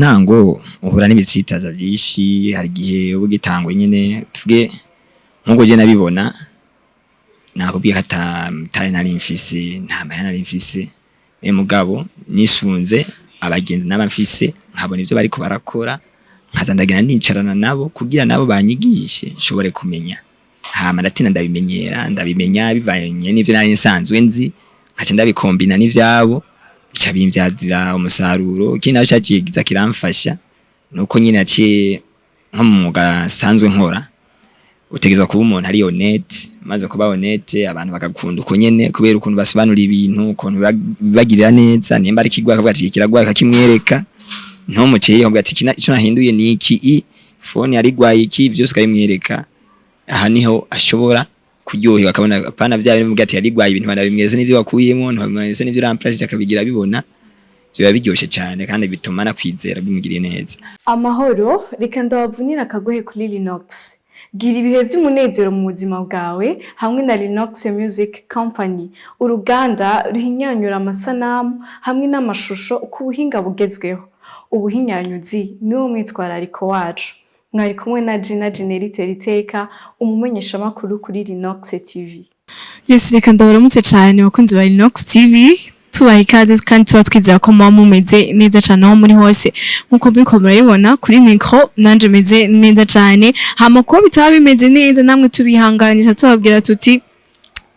Ntango uhura n'ibitsitaza vyinshi. Hari igihe uba ugitangwe nyene, tuvuge nkuko je nabibona, nakubwiye ko ata mutahe nari mfise, nta mahera nari mfise. Mugabo nisunze abagenzi naba mfise, nkabona ivyo bariko barakora, nkaza ndagenda nicarana nabo kugira nabo banyigishe nshobore kumenya. Hama ndatinda ndabimenyera, ndabimenya bivanye n'ivyo nari nsanzwe nzi, nkaca ndabikombina n'ivyabo, bica bimvyazira umusaruro. Ikindi naco caciye kiza kiramfasha nuko nyine naciye nko mu mwuga nsanzwe nkora, utegerezwa kuba umuntu ari honnête. Maze kuba honnête, abantu bagakunda uko nyene kubera ukuntu basobanura ibintu, ukuntu bibagirira neza. Nimba ari ikigwayi, akavuga ati: "Kiragwaye," akakimwereka, ntumukeye, akavuga ati: "Ico nahinduye ni iki, i phone yarigwaye iki," vyose ukabimwereka. Aha niho ashobora kuryoherwa, akabona apana vya bintu bivuga ati yarigwaye ibintu, banabimweretse n'ivyo wakuyemo, ntibamweretse n'ivyo remplace, akabigira bibona, biba biryoshe cyane kandi bituma nakwizera bimugiriye neza. Amahoro, reka ndabavunira akagohe kuri Linox. Gira ibihe vy'umunezero mu buzima bwawe hamwe na Linox Music Company, uruganda ruhinyanyura amasanamu hamwe n'amashusho ku buhinga bugezweho. Ubuhinyanyuzi niwo mwitwarariko wacu. Mwari kumwe na Gina Generi Teriteka, umumenyeshamakuru kuri Linox TV. Yes, reka ndabaramutse cyane bakunzi ba Linox TV, tubaha ikaze kandi tuba twizera ko muba mumeze neza cyane aho muri hose. Nkuko muriko murabibona kuri micro, nanje meze neza cyane. Hama kuba bitaba bimeze neza, namwe tubihanganisha, tubabwira tuti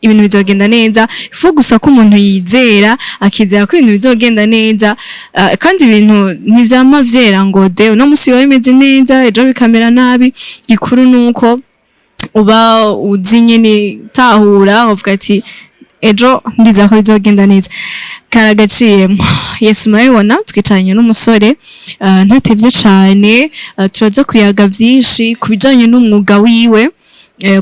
ibintu bizogenda neza. Ifu gusa ko umuntu yizera, akizera ko ibintu bizogenda neza. Kandi ibintu ntivyama vyera ngo de. Uno musi biba bimeze neza, ejo bikamera nabi. Gikuru nuko uba uzi nyene, tahura uvuga ati: "Ejo ndizera ko bizogenda neza." Karagaciyemo. Yesu, murabibona twicaranye n'umusore, ntatevye cane, turaza kuyaga vyinshi ku bijanye n'umwuga wiwe,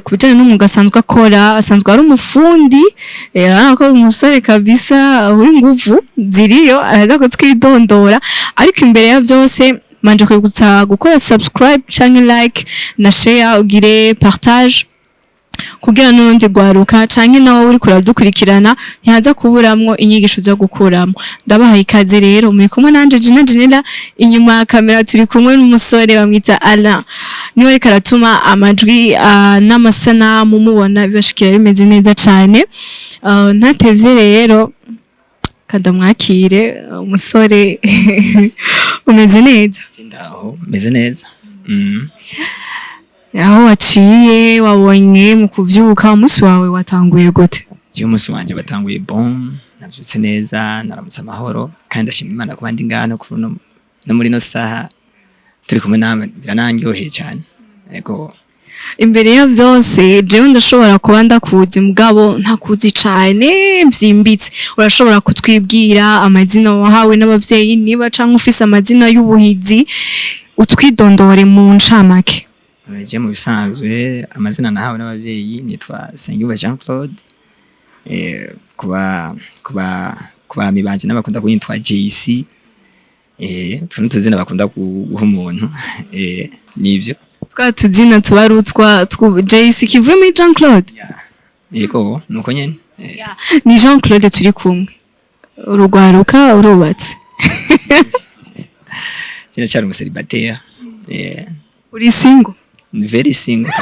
ku bijanye n'umwuga asanzwe akora. Asanzwe ari umufundi. Urabona ko umusore kabisa w'inguvu ziriyo. Araza kutwidondora, ariko imbere ya vyose manje kwibutsa gukora subscribe canke like na share, ugire partage kugira n'urundi rwaruka canke nawe uriko uradukurikirana ntihaza kuburamwo inyigisho zo gukuramo. Ndabahaye ikaze rero. Muri kumwe nanje Gina Genera, inyuma ya kamera turi kumwe n'umusore bamwita Alain, niwe ariko aratuma amajwi n'amasanamu mubona bibashikira bimeze neza cane. Ntatevye rero, kadamwakire umusore. Umeze neza? Ndaho, meze neza. Aho waciye, wabonye mu kuvyuka, umunsi wawe watanguye gute? Jewe umunsi wanje watanguye bon, navyutse neza, naramutse amahoro, kandi ndashima Imana kuba ndi ngaha no muri no saha turi kumwe namwe, birananyoheye cyane. Yego. Imbere ya vyose, jewe ndashobora kuba ndakuzi, mugabo ntakuzi cane vyimbitse. Urashobora kutwibwira amazina wahawe n'abavyeyi, niba canke ufise amazina y'ubuhizi, utwidondore mu ncamake? Je mu bisanzwe amazina nahawe n'abavyeyi nitwa Nsengiyumva Jean Claude. Kuba bami banje n'abakunda kunyitwa JC. Utwo n'utuzina bakunda guha umuntu. Nivyo. Twa tuzina tuba ari utwa JC kivuye muri Jean Claude? Yego, nuko nyene. Ni Jean Claude turi kumwe. Urugwaruka, urubatse? Kina cyari umuseribateri. Uri single? Very single.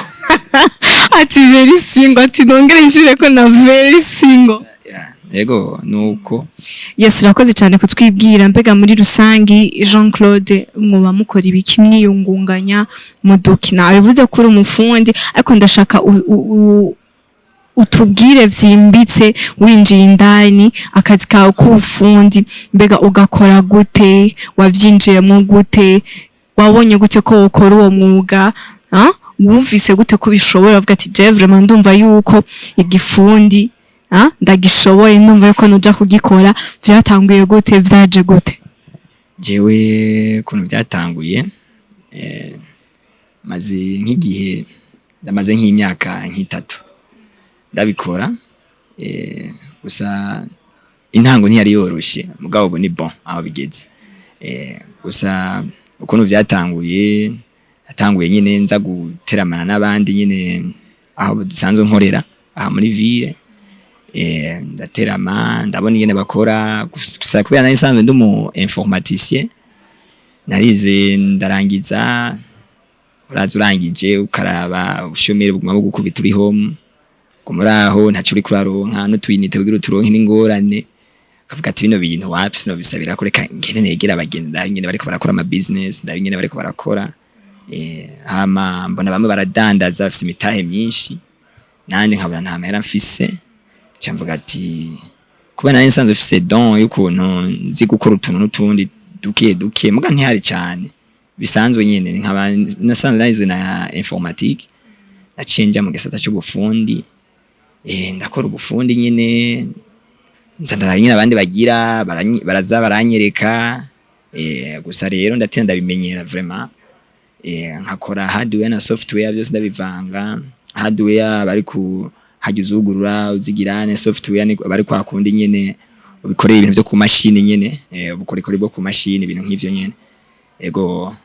Ati very single, ati nongere nshire ko na very single. Yeah. Yego, nuko. Yes, urakoze cyane kutwibwira. Mbega muri rusangi, Jean Claude, mwoba mukora ibiki, mwiyungunganya muduki? Nabivuze ko uri umufundi, ariko ndashaka utubwire vyimbitse, winjiye indani, akazi kawe k'ubufundi, mbega ugakora gute? Wavyinjiyemo gute? Wabonye gute ko wokora uwo mwuga? Ah? Wumvise gute ko ubishoboye, uvuga ati: "Je vraiment ndumva yuko igifundi, ah, ndagishoboye, ndumva yuko nuja kugikora"? Vyatanguye gute? Vyaje gute? Jewe kuntu byatanguye, maze nk'igihe, ndamaze nk'imyaka nk'itatu ndabikora. Gusa intango ntiyari yoroshe, mugabo ubu ni bon aho bigeze. Gusa ukuntu vyatanguye, natanguye nyine nza guteramana n'abandi nyine aho dusanzwe nkorera aha muri ville. Ndaterama, ndabona ingene bakora. Gusa kubera nari nsanzwe ndi umu informaticien. Narize ndarangiza. Uraza urangije, ukaraba ubushomeri buguma bugukubita, uri home ngo muri aho ntaco uriko uraronka, n'utu unité kugira uturonke n'ingorane. Ukavuga ati: "Bino bintu wapi, sinobisabira ko, reka ngende negera abagenzi, ndabe ingene bariko barakora ama business, ndabe ingene bariko barakora." Hama mbona bamwe baradandaza, bafise imitahe myinshi, nanje nkabona nta mahera mfise. Nca mvuga ati kuba nari nsanzwe mfise don y'ukuntu nzi gukora utuntu n'utundi duke duke, muga ntihari cane, bisanzwe nyene, nkaba nasanzwe narize na informatique, naciye nja mu gisata c'ubufundi. Ndakora ubufundi nyene, nza ndaraba nyene abandi bagira baraza baranyereka. Gusa rero ndatinda ndabimenyera vraiment. Nkakora hardware na software byose ndabivanga. Hardware bari ku hajya uzugurura uzigirane, software ni bari kwa kundi nyene ubikorera ibintu vyo ku mashini nyene, ubukorikori bwo ku mashini, ibintu nk'ivyo nyene, ego.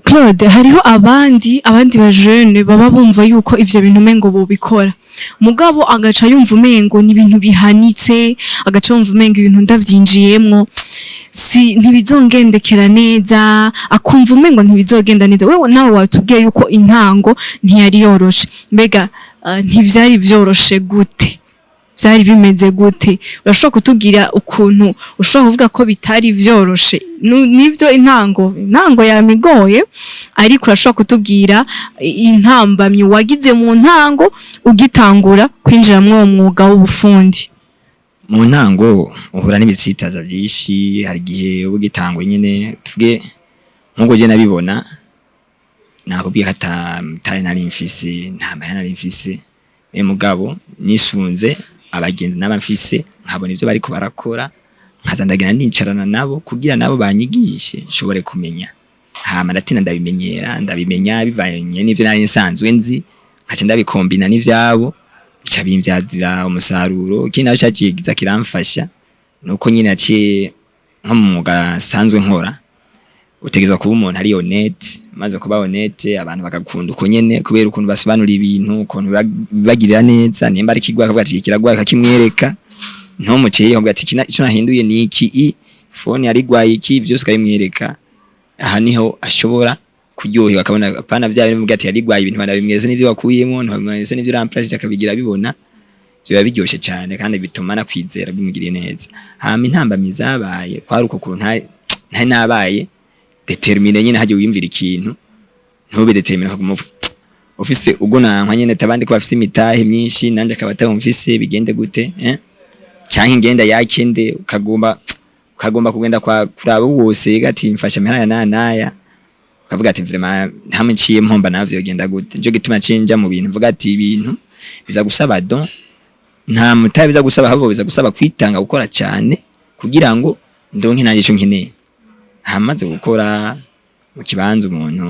Claude, hariho abandi ba jeunes baba bumva yuko ivyo bintu umengo bobikora, mugabo agaca yumva umengo ni ibintu bihanitse, agaca yumva umengo ibintu ndavyinjiyemwo si ntibizongendekera neza, akumva umengo ntibizogenda neza. Wewe nawe watubwiye yuko intango ntiyari yoroshe. Mbega ntivyari vyoroshe gute? Vyari bimeze gute? Urashobora kutubwira ukuntu ushobora kuvuga ko bitari vyoroshe? Nivyo, intango yamigoye, ariko urashobora kutubwira intambamyi wagize mu ntango ugitangura kwinjira muri uwo mwuga w'ubufundi? Mu ntango uhura n'ibitsitaza byinshi. Hari igihe uba ugitangwe nyine, tuvuge nk'uko je nabibona, nakubwiye ko ata mutahe nari mfise, nta mahera nari mfise. Mugabo nisunze abagenzi naba mfise, nkabona ivyo bariko barakora, nkaza ndagenda nicarana nabo kugira nabo banyigishe nshobore kumenya. Hama ndatinda ndabimenyera, ndabimenya bivanye n'ivyo nari nsanzwe nzi, nkaca ndabikombina n'ivyabo, bica bimvyazira umusaruro. Ikindi naco caciye kiza kiramfasha nuko nyine naciye nko mu mwuga nsanzwe nkora, utegerezwa kuba umuntu ari honnête. Maze kuba honnête, abantu bagakunda uko nyene, kubera ukuntu basobanura ibintu, ukuntu bibagirira neza. Nimba ari kigwa, akavuga ati kiragwaye, akakimwereka, ntumukeye, akavuga ati ico nahinduye ni iki, i phone yarigwaye iki, vyose ukabimwereka. Aha niho ashobora kuryoherwa, akabona apana vya bintu bivuga ati yarigwaye, ibintu banabimweretse n'ivyo wakuyemo, ntibamweretse n'ivyo remplace, akabigira bibona, biba biryoshe cyane kandi bituma nakwizera bimugiriye neza. Hama intambamyi zabaye kwari uko kuntu ntari nabaye déterminé nyine. Hagiye wiyumvira ikintu, ntube déterminé, ukaguma ufise ubwo nankwa nyene tabandi ko bafise imitahe myinshi, nanje akaba atawumfise, bigende gute, canke ingenda yakende, ukagomba kugenda kwa kuraba wose gati mfasha amahera ya naya naya, ukavuga ati vraiment hamwe nciye mpomba navyo genda gute? Nico gituma cinja mu bintu mvuga ati ibintu biza gusaba don, nta mutahe biza gusaba, ahubwo biza gusaba kwitanga, gukora cyane kugira ngo ndonke nanjye ico nkeneye. Hamaze gukora mu kibanza umuntu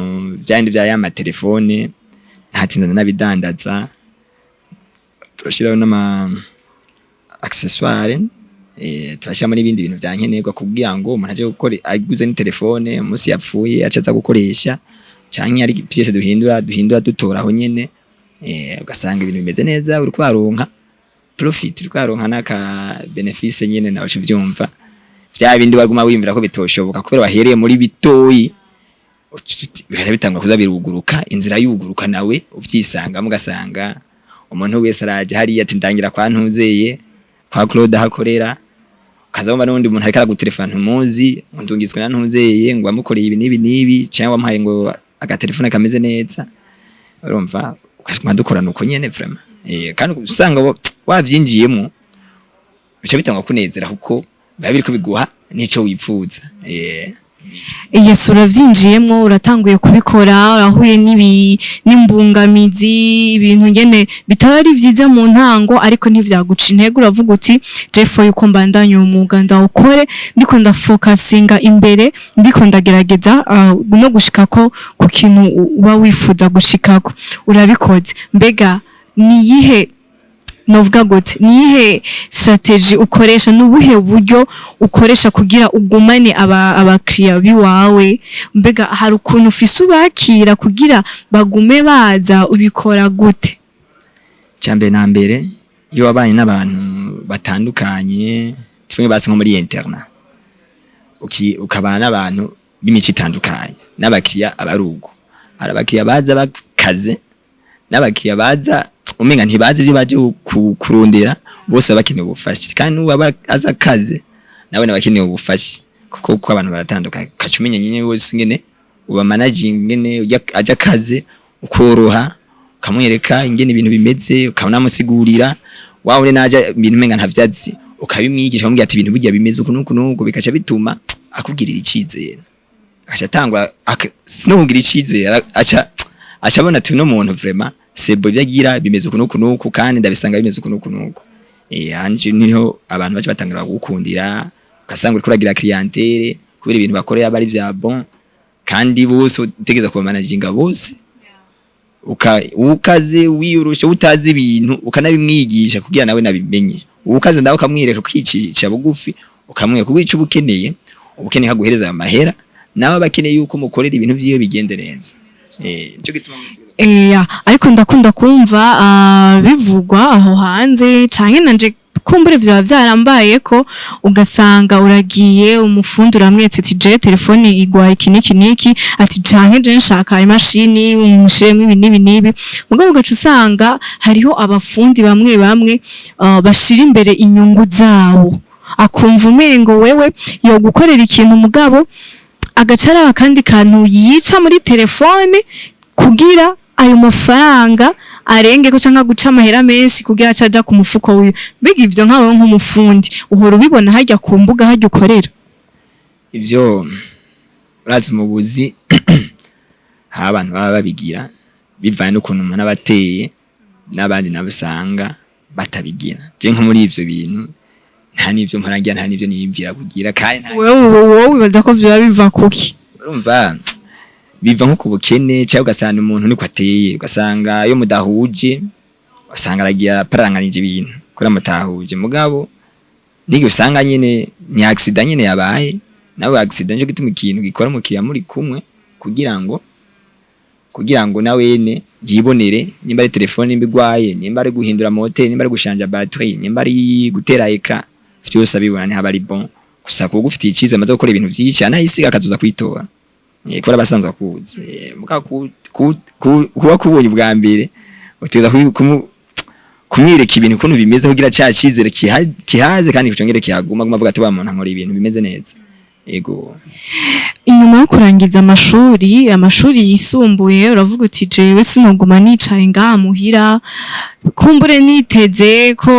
vyandi vya ya matelefone, ntatinda nabidandaza, turashiraho n'ama accessoire, turashyiramo n'ibindi bintu vya nkenerwa kugira ngo umuntu aje gukora aguze n'itelefone, umunsi yapfuye aca aza gukoresha, canke ari pièce duhindura dutora aho nyene. Ugasanga ibintu bimeze neza, uriko uraronka profit, uriko uraronka n'aka bénéfice nyene, nawe uca uvyumva. Vya bindi waguma wiyumvira ko bitoshoboka, kubera wahereye muri bitoyi, bihera bitangura kuza biruguruka, inzira yuguruka, nawe uvyisangamo, ugasanga umuntu wese araje hariya ati ndangira kwa ntuzeye, kwa Claude ahakorera. Ukaza wumva n'uwundi muntu ariko aragutelefona ntumuzi, ngo ndungitswe na ntuzeye, ngo wamukoreye ibi n'ibi n'ibi, canke wamuhaye ngo agatelefone kameze neza. Urumva ukaguma dukorana uko nyene vraiment. Kandi usanga wavyinjiyemo, bica bitangwa kunezera kuko biba biriko biguha n'ico wipfuza. Yes, uravyinjiyemwo, uratanguye kubikora, urahuye n'imbungamizi, ibintu ngene bitaba ari vyiza mu ntango, ariko ntivyaguca intege. Uravuga uti jefo yuko mbandanya uyu mwuga ndawukore, ndiko ndafokasinga imbere, ndiko ndagerageza no gushikako ku kintu uba wifuza gushikako. Urabikoze. Mbega niyihe, novuga gute, niyihe strategy ukoresha, nubuhe buryo ukoresha kugira ugumane abakiriya biwawe? Mbega hari ukuntu ufise ubakira kugira bagume baza? Ubikora gute? Cyambere na mbere, iyo wabanye n'abantu batandukanye, tuvuge basi nko muri internat, ukabana n'abantu. b'imico itandukanye. N'abakiriya aba ari uko, hari abakiriya baza bakaze n'abakiriya baza umenga ntibazi ibyo baje kurondera. Bose baba bakeneye ubufasha, kandi n'uwo aba aza akaze nawe nawe akeneye ubufasha, kuko abantu baratandukanye. Ukaca umenya nyine wese ingene uba managing, ingene ujya aja akaze ukoroha, ukamwereka ingene ibintu bimeze, ukanamusigurira. Wawe naja ibintu umenga ntavyazi, ukabimwigisha, ukamubwira ati ibintu burya bimeze uku n'uku n'uku, bikaca bituma akugirira icizere, agaca atangwa sinokugira icizere, aca abona ati uno muntu vraiment c'est bon, ibyo agira bimeze uku n'uku n'uku, kandi ndabisanga bimeze uku n'uku n'uku. Hanje niho abantu baca batangura kugukundira, ugasanga uriko uragira clientèle kubera ibintu bakoreye aba ari vya bon, kandi bose utegereza kuba managinga bose, ukaze wiyoroshe, utazi ibintu ukanabimwigisha kugira nawe nabimenye, ukaze nawe ukamwereka, kwicisha bugufi, ukamwereka kuko ico ubukeneye, ubukeneye kaguhereza ayo mahera, nawe abakeneye yuko mukorera ibintu vyiwe bigende neza. Nico gituma. Eya, ariko ndakunda kumva bivugwa aho hanze, canke nanje kumbure vyoba vyarambaye ko ugasanga uragiye umufundi uramwetse uti je telefone igwa iki niki niki, ati canke je nshaka imashini umushiremwo ibi n'ibi n'ibi, mugabo ugaca usanga hariho abafundi bamwe bamwe bashira imbere inyungu zabo, akumva umengo wewe yo gukorera ikintu, mugabo agaca araba akandi kantu yica muri telefone kugira ayo mafaranga arenge ko canke guca amahera menshi kugira aca aja ku mufuko wiwe. Mbega ivyo nkawe nk'umufundi uhora ubibona harya ku mbuga harya ukorera? Ivyo urazi mu buzi hari abantu baba babigira bivanye n'ukuntu umuntu aba ateye, n'abandi nabo usanga batabigira. Je nko muri ivyo bintu nta n'ivyo mpora ngira, nta n'ivyo niyumvira kugira, kandi nta Wewe wowe wibaza ko vyoba biva kuki? Urumva biva nko ku bukene, cyangwa ugasanga umuntu niko ateye, ugasanga iyo mudahuje ugasanga aragiye araparanganije ibintu kubera mutahuje. Mugabo n'igihe usanga nyine ni accident nyine yabaye, nawe accident. Nico gituma ikintu gikora umukiriya muri kumwe, kugira ngo nawene yibonere nimba ari telefone, nimba igwaye, nimba ari guhindura moteri, nimba ari gushanja batterie, nimba ari gutera écran, vyose abibona ntihaba ari bon. Gusa kuba ugufitiye icizere, amaze gukora ibintu vyinshi, anayisiga akazoza kwitora. Kubera abasanzwe akuzi. Mugabo kuba kubonye ubwa mbere, utegereza kumwereka ibintu ukuntu bimeze kugira ca cizere kihaze kandi kucongere kihaguma, guma avuga ati wa muntu ankora ibintu bimeze neza. Ego. Inyuma yo kurangiza amashuri yisumbuye, uravuga uti jewe sinoguma nicaye ngaha muhira, kumbure niteze ko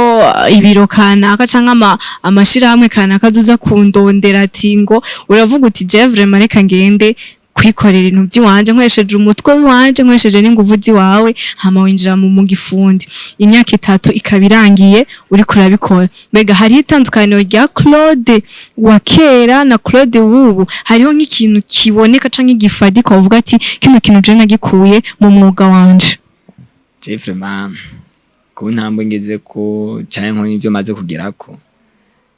ibiro kanaka canke amashirahamwe kanaka azoza kundondera, ati ngo uravuga uti jewe vraiment reka ngende kwikorera ibintu by'iwanje nkoresheje umutwe wanje, nkoresheje n'inguvu ziwawe. Hama winjira mu gifundi, imyaka 3 ikaba irangiye uriko urabikora. Mbega hariho itandukaniro rya Claude wa kera na Claude w'ubu? Hariho nk'ikintu kiboneka canke gifadika uvuga ati kino kintu je nagikuye mu mwuga wanje? Je vraiment ku ntambwe ngeze ko canke nko n'ivyo maze kugerako,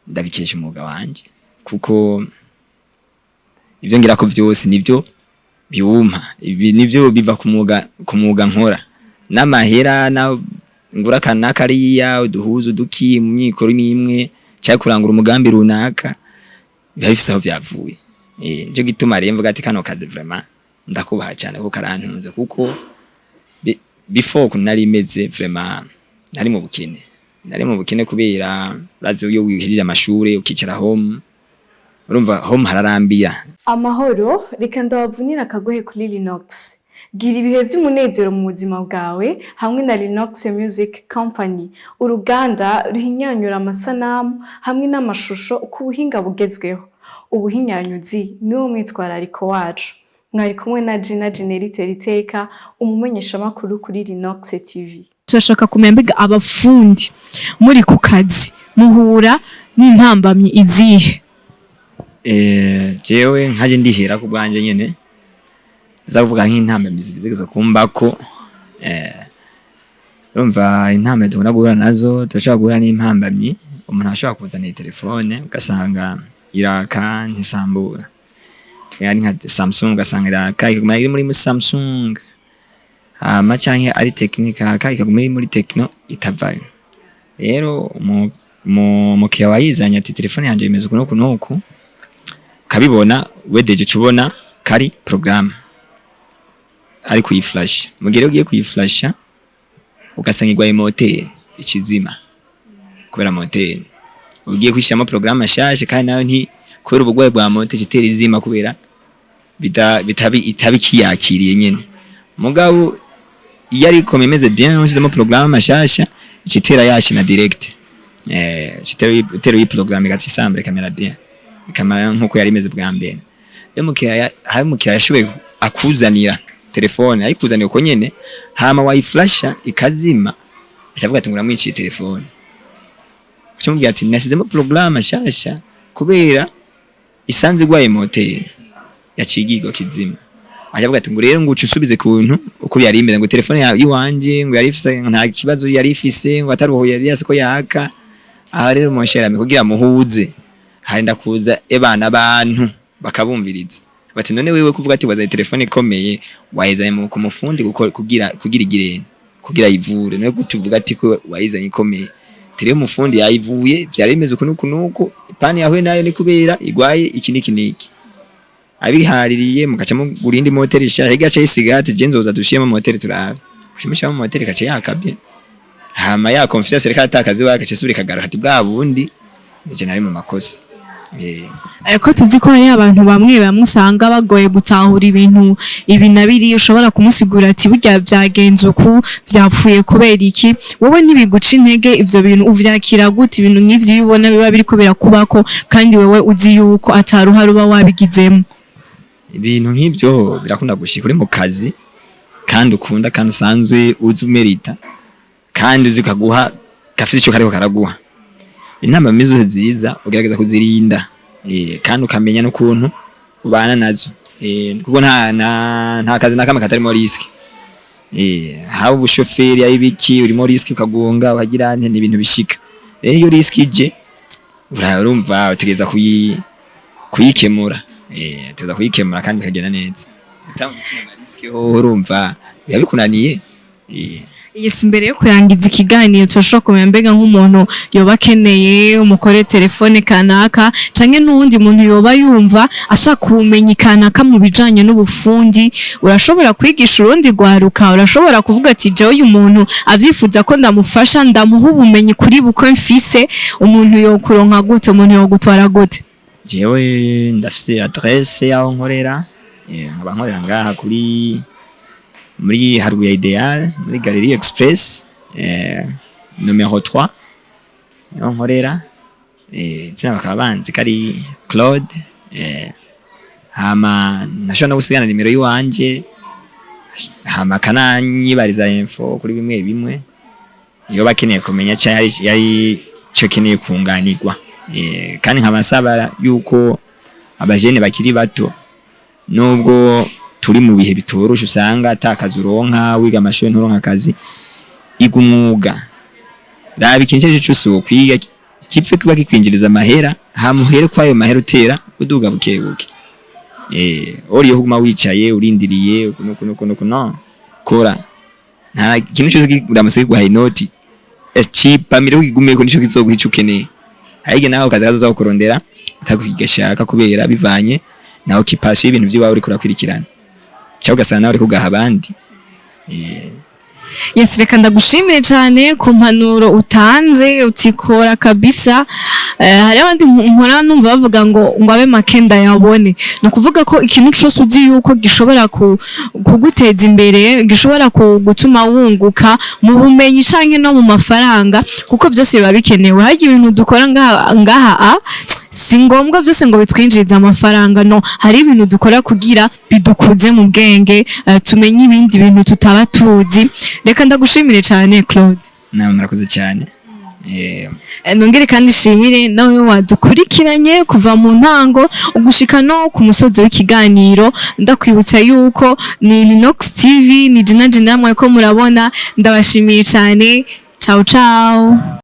ndabikesha umwuga wanje, kuko ivyo ngirako vyose nivyo biwumpa, ibi nivyo biva ku mwuga nkora, n'amahera na ngura aka kariya, uduhuzu duki mu mikoro imwe cyangwa kurangura umugambi runaka, biba bifise aho vyavuye. Nico gituma rero mvuga ati kano kazi vraiment ndakubaha cyane, kuko karantunze, kuko before ukuntu nari meze, vraiment nari mu bukene, nari mu bukene kubera urazi iyo wihejeje amashure ukicara home, urumva home hararambira. Amahoro, reka ndabavunira akagohe kuri Linox. Gira ibihe vy'umunezero mu buzima bwawe hamwe na Linox Music Company, uruganda ruhinyanyura amasanamu hamwe n'amashusho ku buhinga bugezweho. Ubuhinyanyuzi niwo mwitwarariko wacu. Mwari kumwe na Gina Generi Teriteka, umumenyeshamakuru kuri Linox TV. Turashaka kumenya mbega abafundi muri ku kazi muhura n'intambamyi izihe? Jewe nkaje ndihera ku bwanje nyene, za kuvuga nk'intambamyi zigeze kumbako. Urumva intambamyi dukunda guhura nazo, turashobora guhura n'impambamyi umuntu ashobora kuzanira telefone ugasanga iraka ntisambura, ari nka Samsung, ugasanga iraka ikaguma iri muri Samsung, hama canke ari Tecno ikaka ikaguma iri muri Tecno itavayo. Rero umukiriya wayizanye ati telefone yanje imeze uku n'uku n'uku, Ukabibona we déjà, ubona kari programme ari kuyiflasha. Mu gihe rero ugiye kuyiflasha ugasanga igwaye moteri, ikizima kubera moteri, ugiye kwishyiramo programme nshasha kandi nayo nti kubera ubugwayi bwa moteri itera izima, kubera bitabi itabi kiyakiriye nyene. Mugabo iyo ariko imeze bien, ushizemo programme nshasha ikitera yashina direct, itera iyi programme igati isambre ikamera bien, ikamera nkuko yari imeze bwa mbere. Iyo mukiriya, hari umukiriya yashoboye akuzanira telefone, ayikuzanira uko nyene, hama wayiflasha ikazima, acavuga ati nguramwiciye telefone. Ucamubwira ati nasizemo programme nshasha kubera isanze igwaye moteri, yaciye igigwa kizima. Acavuga ati ngo rero ngo uce usubize kuntu uko yari imeze, ngo telefone yawe iwanje ngo yari ifise nta kibazo yari ifise, ngo ataruho yari yase ko yaka. Aha rero mon cher ami, kugira muhuze harinda kuza ebana abantu bakabumviriza bati none wewe kuvuga ati wazaye telefone ikomeye, wayizanye mu ku mufundi kugira igirene kugira ayivure, none gute uvuga ati ko wayizanye ikomeye? Tere umufundi yayivuye, byari bimeze uku nuku nuku, ipani yahuye nayo ni kubera igwaye iki niki niki. Abihaririye mugaca mugura indi moteri ishasha, igaca yisiga ati je nzoza dushiremo moteri turabe. Ushimisha moteri gaca yakabye, hama ya confiance reka atakazi wake gaca isubira ikagaruka ati bwa bundi nije nari mu makosa. Ko tuzi ko hari abantu bamwe bamwe usanga bagoye gutahura ibintu ibi na biriya, ushobora kumusigura ati burya byagenze uku, vyapfuye kubera iki, wowe ntibiguca intege? Ivyo bintu uvyakira gute, ibintu nk'ivyo iyo ubona biba biriko birakubako kandi wewe uzi yuko ataruhare uba wabigizemo? Ibintu nk'ivyo birakunda gushika uri mu kazi kandi ukunda kandi usanzwe uzi umerita kandi uzi kaguha gafite ico kariko karaguha. Inama zose ziza ugerageza kuzirinda, kandi ukamenya n'ukuntu ubana nazo, kuko nta kazi na kamwe katarimo risque. Haba ubushoferi ari biki, urimo risque ukagonga ukagira nte, ni ibintu bishika. Rero iyo risque ije urumva utegereza kuyikemura, utegereza kuyikemura kandi bikagenda neza. Utanga risque ho urumva biba bikunaniye. Yes, imbere yo kurangiza ikiganiro turashobora kumenya mbega nk'umuntu yoba akeneye umukore telefone kanaka, canke n'uwundi muntu yoba yumva ashaka ubumenyi kanaka mu bijanye n'ubufundi, urashobora kwigisha urundi rwaruka? Urashobora kuvuga ati jewe uyu muntu avyifuza ko ndamufasha, ndamuha ubumenyi kuri buko mfise, umuntu yokuronka gute, umuntu yogutwara gute? Jewe ndafise adresse yaho nkorera, nkaba nkorera ngaha kuri muri haruguru ya Ideal, muri Galerie Express, numero 3 niho nkorera. Izina bakaba banzi ko ari Claude. Hama ntashobora no gusigana nimero yiwanje, hama akananyibariza info kuri bimwe bimwe iyo bakeneye kumenya canke yari ico akeneye kunganirwa. Kandi nkaba nsaba yuko abajene bakiri bato, nubwo turi mu bihe bitoroshe, usanga atakazi uronka, wiga amashuri nturonka akazi, iga umwuga, raba ikintu icyo cyose wokwiga kipfe kuba kikwinjiriza amahera, hama uhere kwayo mahera utera uduga buke buke. Uriyo kuguma wicaye urindiriye uku nuku nuku nuku, no kora. Nta kintu cyose uramutse kiguhaye inoti cipamire ukigumeko, nico kizoguha ico ukeneye. Harige nawe kazi kazoza kukurondera utakugashaka kubera bivanye na occupation y'ibintu vy'iwawe uriko urakurikirana, cyangwa ugasanga nawe uriko ugaha abandi. Yes, reka ndagushimire cyane ku mpanuro utanze utikora kabisa. Hari abandi mpora numva bavuga ngo abe make ndayabone. Ni ukuvuga ko ikintu cose uzi yuko gishobora kuguteza imbere, gishobora gutuma wunguka mu bumenyi canke no mu mafaranga, kuko vyose biba bikenewe. Harya ibintu dukora ngaha a si ngombwa vyose ngo bitwinjirize amafaranga, no hari ibintu dukora kugira bidukuze mu bwenge, tumenye ibindi bintu tutaba tuzi. Reka ndagushimire cyane, Claude. Nawe murakoze cyane. Nongere kandi shimire nawe wadukurikiranye kuva mu ntango ugushika no ku musozi w'ikiganiro. Ndakwibutsa yuko ni Linox TV, ni Jina Jina mwe ko murabona. Ndabashimiye cyane, ciao ciao.